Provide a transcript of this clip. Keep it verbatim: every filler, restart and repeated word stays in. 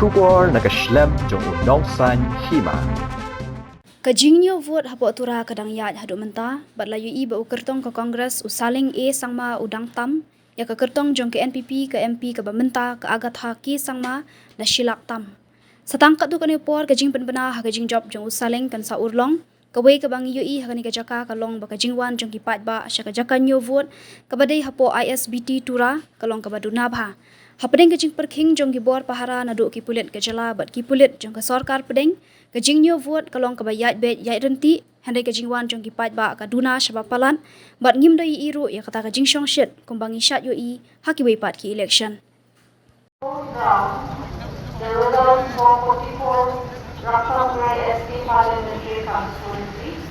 Khubor na ka shlem jong u Nongsaiñ Hima. Ka jingñiew vote hapoh Tura ka dang ïaid haduh mynta, bad la ïohi ba u kyrtong ka Congress u Saleng A Sangma u dang tam ïa ka kyrtong jong ka N P P ka M P kaba mynta ka Agatha K Sangma da shi lak tam. Sa tang katto katne por ka jingpynbna ha ka jingjop jong u Saleng kan sa urlong, kawei kaba ngi ïohi ha kane ka jaka ka long ba ka jingwan jong ki paidbah sha ka jaka ñiew vote kaba dei hapoh I S B T Tura ka long kaba duna bha. Hapdeng ka jingpyrkhing jong ki bor pahara naduh ki pulit ka jylla bad ki pulit jong ka sorkar pdeng, ka jingñiew vote ka long kaba ïaid beit ïaid ryntih, hynrei ka jingwan jong ki paidbah ka duna shaba palat, bad ngim da ïohi ruh ïa kata ka jingshongshit kumba ngi shait ïohi ha kiwei pat ki election. Down, the result for forty-four Rakshamgre S K Parliamentary Constituency.